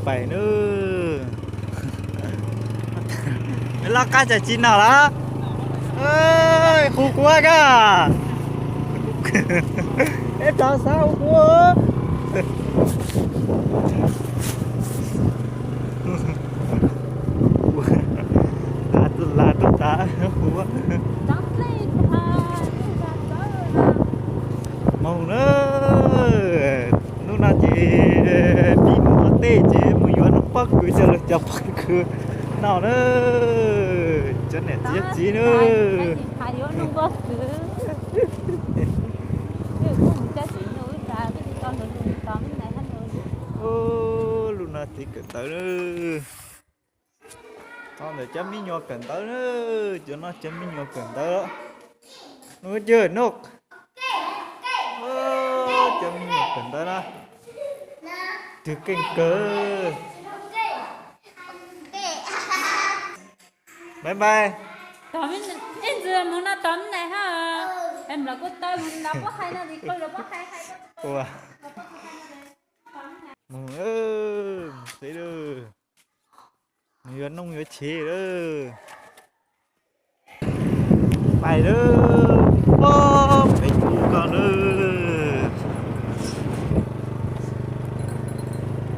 Pais nawb. Loj qab tsis noj lawm. Hu kuv koj. Ib tau xav hu kuv. Mus na. Hnub no ces pib mus ua teb ces mus yuav noob pob kws coj los cov pob kws noj na. Cov niam txiv txiv na. Lub no txiv kawm ntawv na. Tod ntawm cov me nyuam kawm ntawv na. Cov no cov me nyuam kawm ntawv. Nub cwg nub. Cov me nyuam kawm ntawv na. Twg keej kawg. Bye bye. Ib ntxwg mus no tom me ntawm ha. Em lawv kuj tau mus no puab hais no li koj lawv puab hais hais. Mus, mus xwb lawm. Mus yuav nooj yuav tshev lawm. Pais lawm. Ob peb tug ko lawm.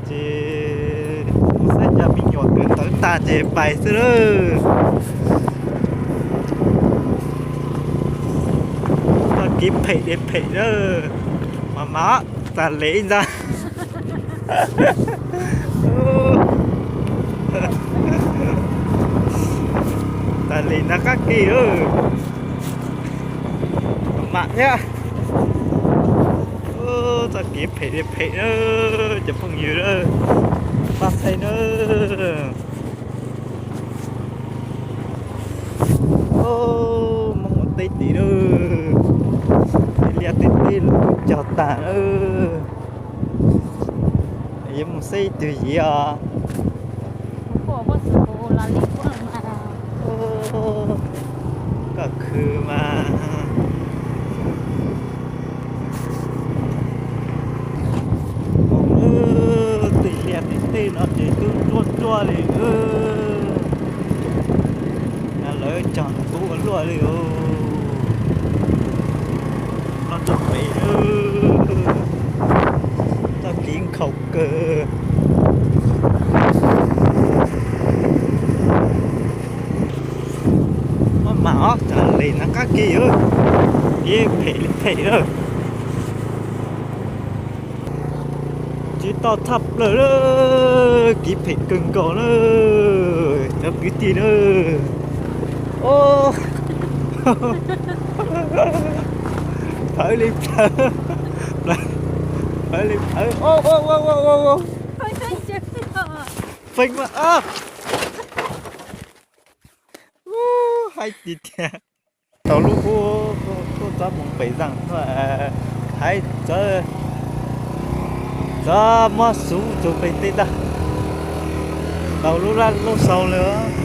Ces mus saib cov me nyuam kawm ntawv tag ces pais xwb lawm. Txoj kev phem li phem lawm. Mas mas tas li ntag. Tas li nag qab kis lawm. Mas thiab. Txoj kev phem li phem lawm cov phooj ywg lawm. Pab saib nawb. Mus ua teb tid lawm. Tej liaj tej teb los kuj cog tag lawm. Yuav mus saib ib tug yiv os. Koj khwv mas. Tej liaj tej teb no ces twb ruaj ruaj li. Lawv cog ntxuav ua luaj li os. Los rau pem, txoj kev nkhaus kawg. Maj mam os, tas li nag qab kis, kev phem li phem lawm. Tsis tau thaj plaws lawm, kev phem kawg nkaus na, cov kwv tij na. Phawv li phawv, phawv li phawv. Feeb mas, haib tiag tiag. Tau lub ub, tuaj txog mus pem zaj, hais txawv, txawv muab xuv txug pem tej ntag. Tau lub laj lub xau lawm.